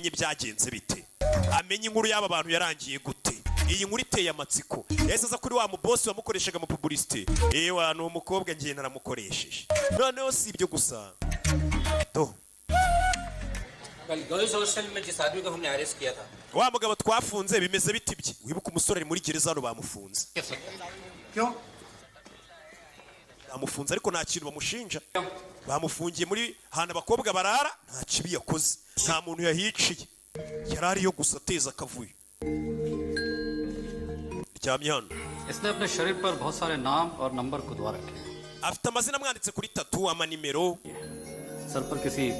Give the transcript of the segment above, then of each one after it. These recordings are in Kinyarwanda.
Byagenze bite? Amenye inkuru y'aba bantu yarangiye gute? Iyi nkuru iteye amatsiko. Yahise aza kuri wa mubosi wamukoreshaga mu publicité. Ewa, ni umukobwa ngiye naramukoresheje. Noneho si ibyo gusa do. कल girls hostel में जिस आदमी को हमने अरेस्ट किया था, Wa mugabo twafunze bimeze biti bye? Wibuke umusore ari muri gereza hano, bamufunze. क्यों? Bamufunze ariko nta kintu bamushinja. Bamufungiye muri ahantu abakobwa barara, nta kibi yakoze, nta muntu yahiciye, yari ariyo gusa ateza akavuyo. Ryamye hano. इसने अपने शरीर पर बहुत सारे नाम और नंबर खुदवा रखे हैं। Afite amazina amwanditse kuri tattoo, amanimero. Sir पर किसी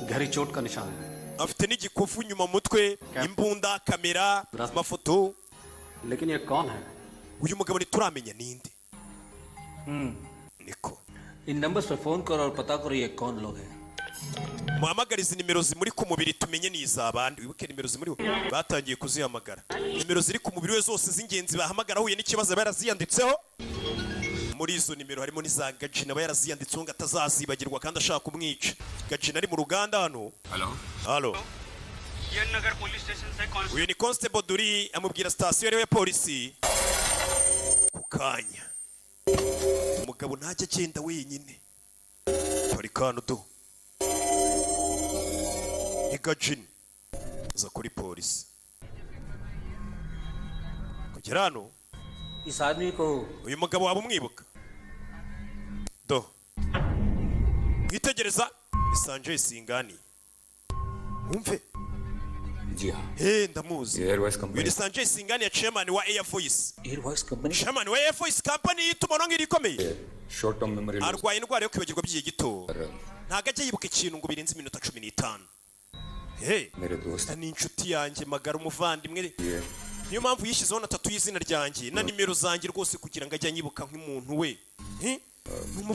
गहरी चोट का निशान है। Afite n'igikofu inyuma mu mutwe, imbunda, kamera, amafoto. लेकिन ये कौन है? Uyu mugabo ntituramenya ninde niko. In numbers पर फोन करो और पता करो ये कौन लोग हैं। Muhamagare izi nimero zimuri ku mubiri tumenye ni izabandi. Wibuke nimero zimuriho, batangiye kuzihamagara. Nimero ziri ku mubiri we zose z'ingenzi bahamagara ahuye n'ikibazo aba yaraziyanditseho. Muri izo nimero harimo n'iza Gajina, aba yaraziyanditseho ngo atazazibagirwa kandi ashaka kumwica. Gajina ari mu ruganda hano. Hello. Halo. Nagar police station से. Uyu ni constable Duri, amubwira sitasiyo ariwe polisi ku kanya. Umugabo ntajya agenda wenyine, parika hano do. Ni Gajini aza kuri polisi kugera hano. इस आदमी को Uyu mugabo waba umwibuka? Do, mwitegereza, ni Sanjay Singani, wumve. जी हाँ। He, ndamuzi. Airways Uyu company. Ni Sanjay Singani ya chairman wa Air Voice. Air voice company. Chairman wa Air Voice company y'itumanaho nk'iri ikomeye. Short term memory. Arwaye indwara yo kwibagirwa by'igihe gito, ntabwo ajya yibuka ikintu ngo birenze iminota 15. Hey. मेरे दोस्त. Ni inshuti yanjye magara, umuvandimwe. ये Niyo mpamvu yishyizeho na tattoo y'izina ryanjye na nimero zanjye rwose, kugira ngo ajye anyibuka nk'umuntu we. Eh? Ni umuvandimwe.